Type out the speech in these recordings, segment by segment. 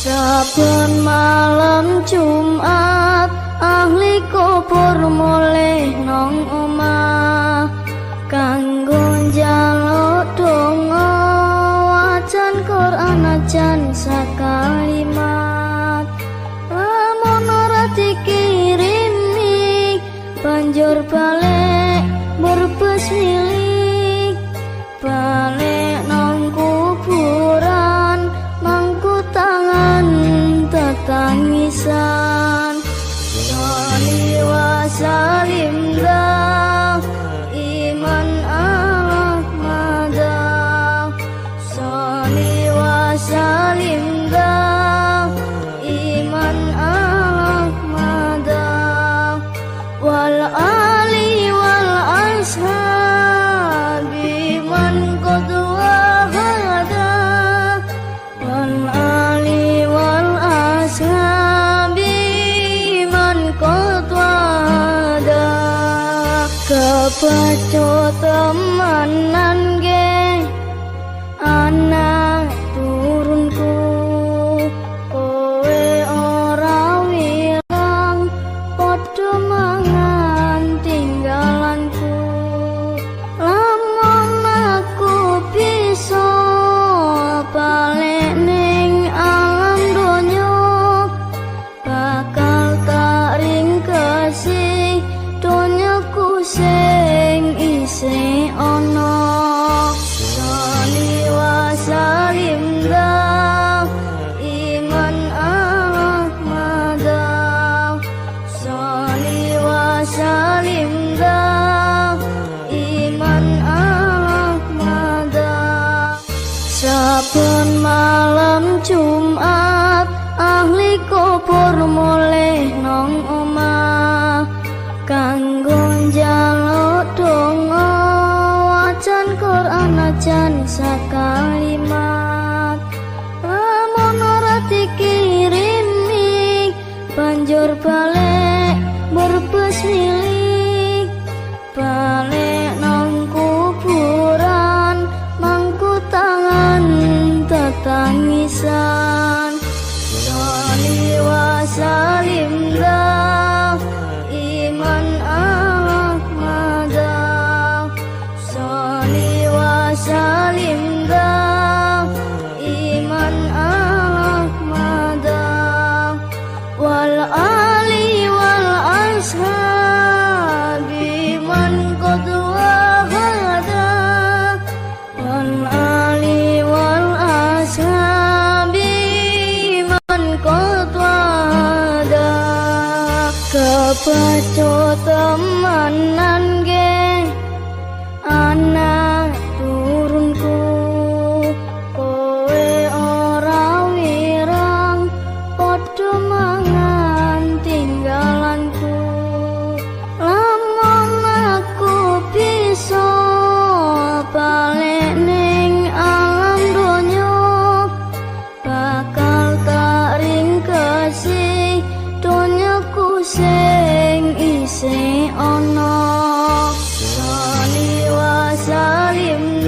Saben malam Jumat ahli kubur mulih nang omah kanggo njaluk donga wacan Quran ajan sakalimat. Lamun ora dikirimi banjur balik brebes milik, balik nang kuburan mangku tangan tetangisan. Sholli wa salim iman Ahmad, sholli wa salim iman Ahmad, wal ali wal ashabi man qad wahada, wal ali wal ashabi man qad wahada. Kebacut temenan ge anak turunku, kowe ora wirang padha mangan tinggalanku. Lamun aku bisa balik ning alam donya bakal tak ringkesi donyaku sing isih ana. Sholli wa salim iman Ahmad, sholli wa salim iman Ahmad. Saben malam Jumat ahli kubur mulih nang omah kanggo njaluk donga wacan Quran ajan sakalimat. Lamun ora dikirimi banjur balik brebes milik, balik nang kuburan mangku tangan tetangisan. Sholli wa salim iman Ahmad, sholli wa salim iman Ahmad, wal ali wal ashabi man qad wahada, wal ali wal ashabi man qad wahada. Kebacut temenan ge anak turunku, kowe ora wirang padha mangan tinggalanku. Lamun aku bisa balik ning alam donya bakal tak ringkesi donyaku sing isih ana. Sholli wa salim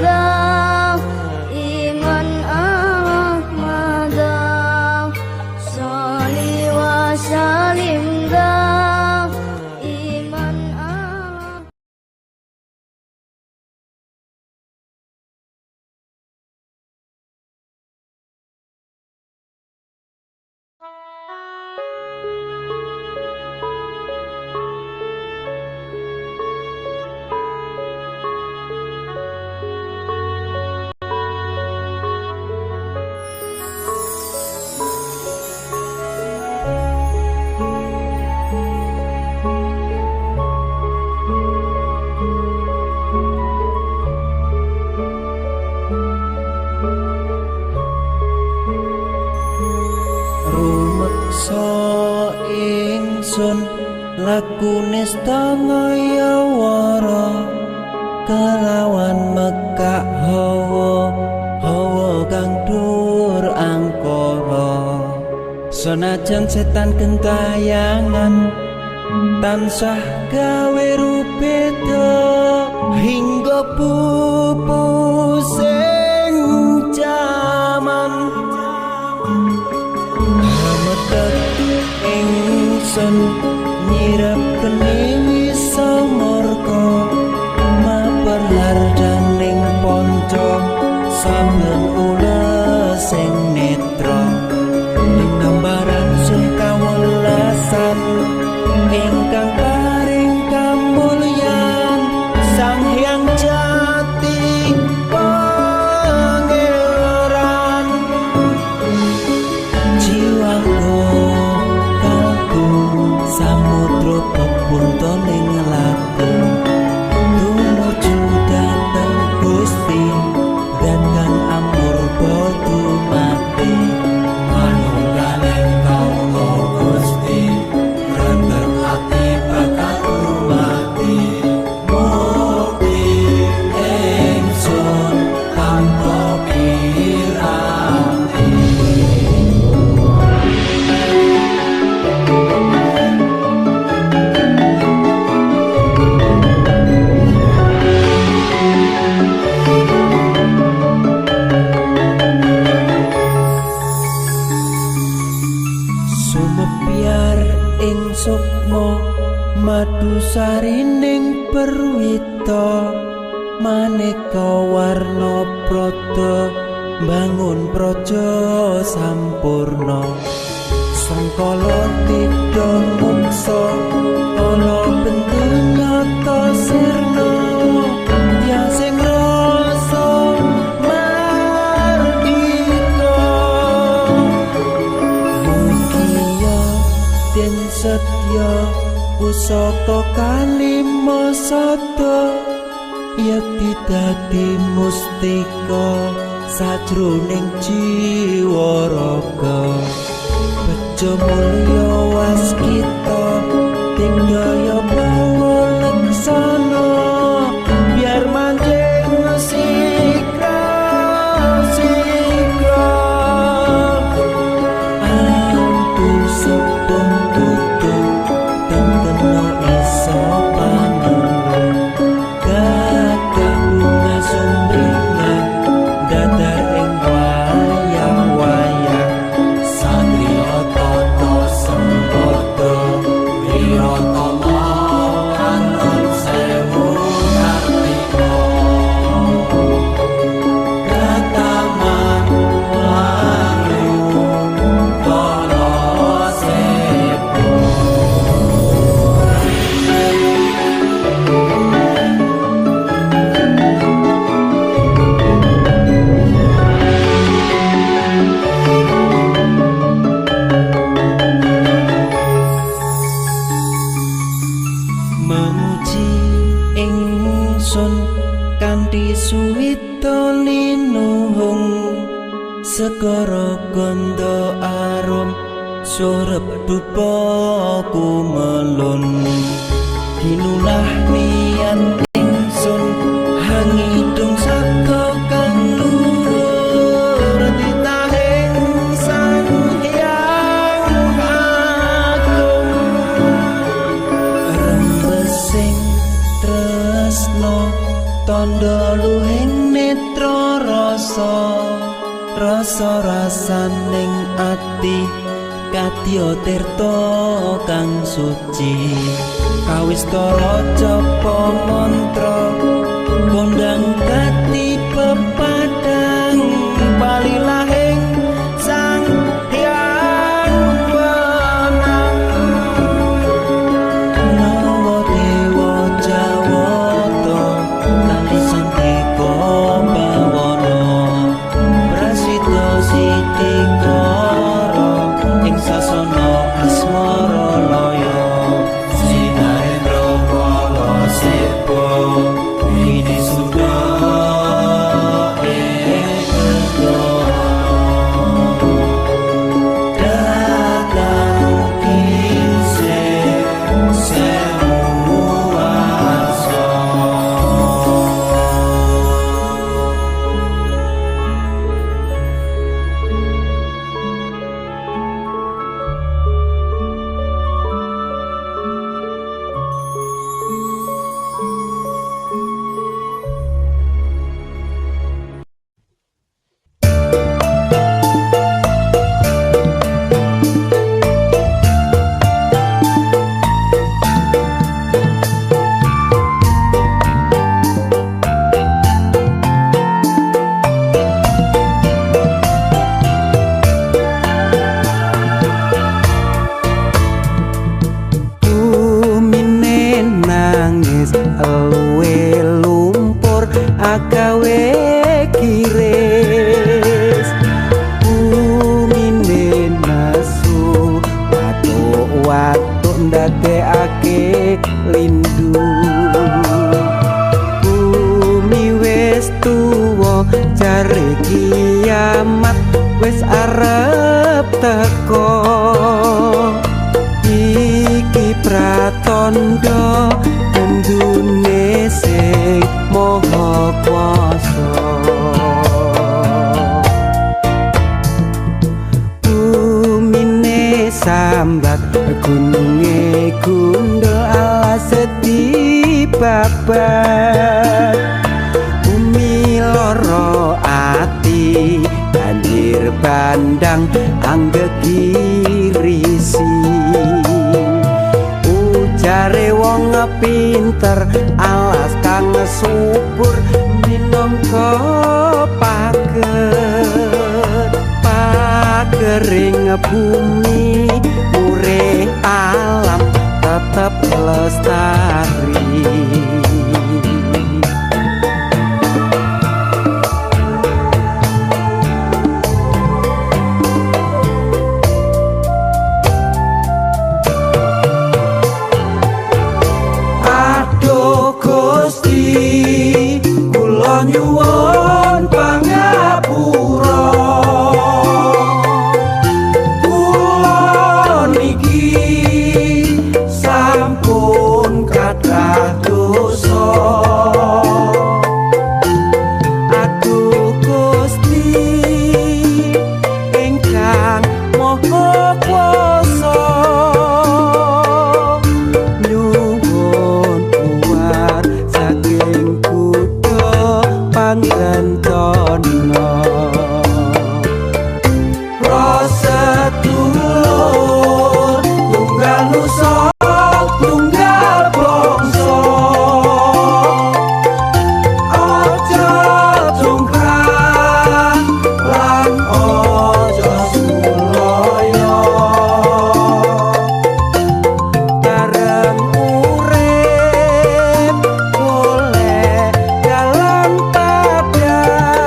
iman Ahmad, sholli wa salim iman Ahmad. Rumeksa ingsun lakune stanayawara kelawan mekak hawa hawa kang dur angkara. Senajan setan gentayangan tansah gawe rubeda hingga pupusing jaman. ingsun nyirep kene wisa murka maper hardaning ponco saben ules sing netra ing gambaran sih kawelasan ingkang paring kamulyan Sang Hyang Jati Pangeran. Jiwaku kalbu samudra pepuntoning laku tumuju dhateng Gusti dan kang amurba dumati. Manunggaling kawula Gusti, rendheng ati bakal dumati. Mukti ingsun tanpa piranti. Sumepyar ing sukma madu sarining perwita maneka warna prada bangun praja sampurna. Sangkala tidha muksa kala bentu nyata sirna tiyang sing rasa mardika. Mugia den setya pusaka kalima sada yekti dadi mustika sajroning jiwa raga. Bejo mulya waskita digdaya bawa leksana biar manjing sikra sikra. Antu sepung tutu tentena iso panulu gagah bunga sumringah dadar ing wayah-wayah. Satriya tata sempada wiratama katon sewu kartika. Kataman waru kala sepo. Memuji ingsun kanthi suwita linuhung segara gandha arum surep dupa kumelun. Ginulah niat ingsun hangidung saka kang luhur titahing Sang Hyang Agung. Rembesing tresno tandha luhing netra rasa rasa rasaning ati kadya tirta kang suci. Kawistara japa mantra kondang gati pepadang palilahing Sang Hyang Wenang. Nawa dewa Jawata kanthi sandika bawana prasida sitikara ing sasana asmara laya. Sinarendra kala sepo winisuda ing teko iki pratandha bendune sing maha kuwasa. Bumine sambat gununge gundul alas dibabat. Bumi loro ati banjir bandang anggegirisi. Ujare wong pinter alas kang subur minangka pager. Pagering bumi murih alam tetep lestari. Aduh Gusti, kula nyuwun pangapura. Kula niki sampun kathah dosa. Aduh Gusti ingkang maha kuwasa, nyuwun keluar saking kutha panggentana. Prasetulur tunggal nusa tunggal bangsa, aja congkrang lan aja sulaya. Bareng urip golek dalan padang,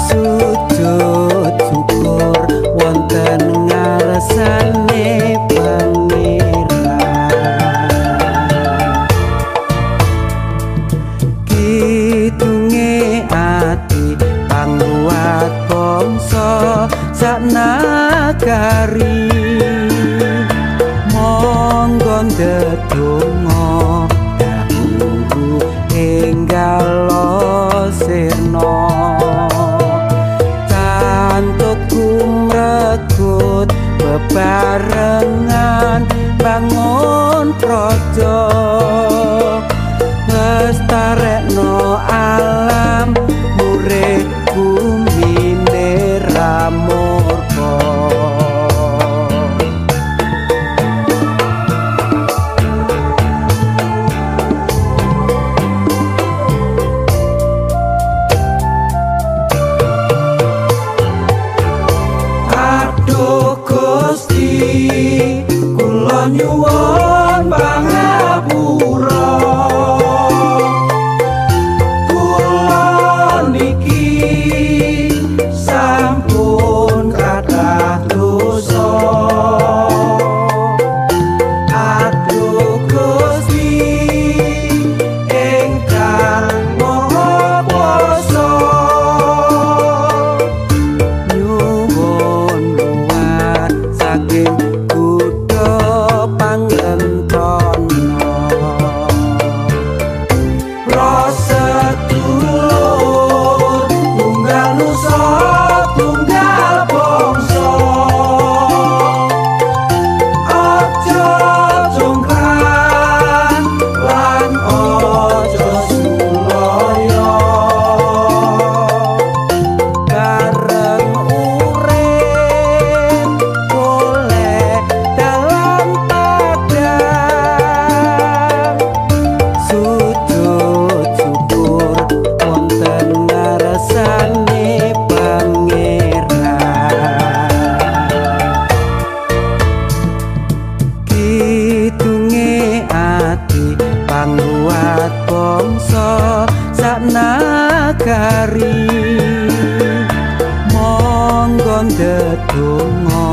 sujud syukur wonten ngarsane Pangeran. Kidunge ati panguwat bangsa saknagari. Monggo ndedonga dahulu enggal sirna. Cantut kumregut bebarengan bangun praja, lestarekno alam murih bumine ra murka. Aduh Gusti, kula nyuwun pangapura. Kula niki sampun kathah dosa. Aduh Gusti ingkang maha kuwasa, nyuwun luwar saking kutha panggentana. Prasetulur tunggal nusa tunggal bangsa, aja congkrang lan aja sulaya. Bareng urip golek dalan padang, sujud syukur wonten ngarsane Pangeran. Kidunge ati panguwat bangsa saknagari. Monggo ndedonga